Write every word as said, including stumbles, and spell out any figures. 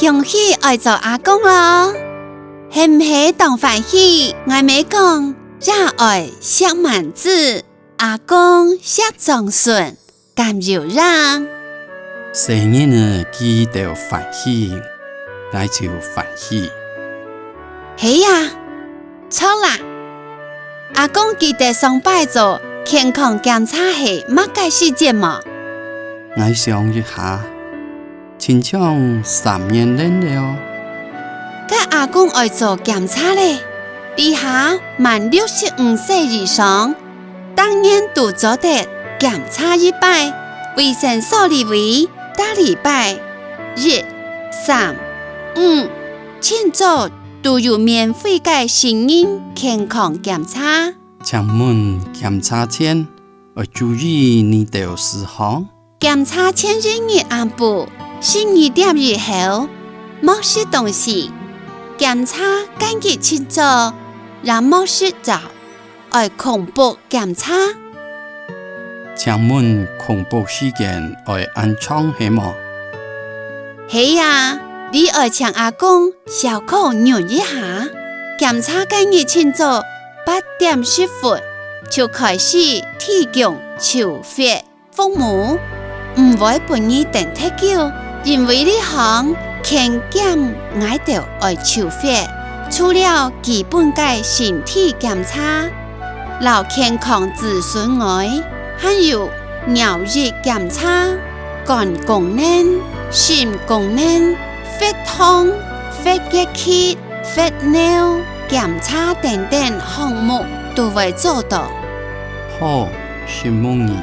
恭喜愛做阿公囉！係毋係當歡喜？𠊎姆講，爺哀惜滿子，阿公惜長孫，敢有影？細人仔佢兜歡喜，𠊎就歡喜。係啊， 著啦！阿公記得上擺做健康檢查係麼个時節無？𠊎想一下，親像三年零了。該阿公愛做檢查咧，這下滿六十五歲以上，逐年都做得檢查一擺，衛生所裡位逐禮拜一、三、五，盡早 都有免費个成人健康檢查。請問檢查前愛注意哪兜事項？檢查前一日暗晡十二點以後，莫食東西。檢查該日盡早，也莫食朝，愛空腹檢查。請問空腹時間愛恁長係無？ 係啊，你愛請阿公小可忍一下，檢查該日盡早八點十分就開始提供抽血服務，毋會分你等忒久，因為這項健檢𠊎兜愛抽血，除了基本个身體檢查， 摎健康諮詢外，還有尿液檢查、肝功能、腎功能、血糖、血液、血尿檢查等等項目都會做到。好，承蒙你。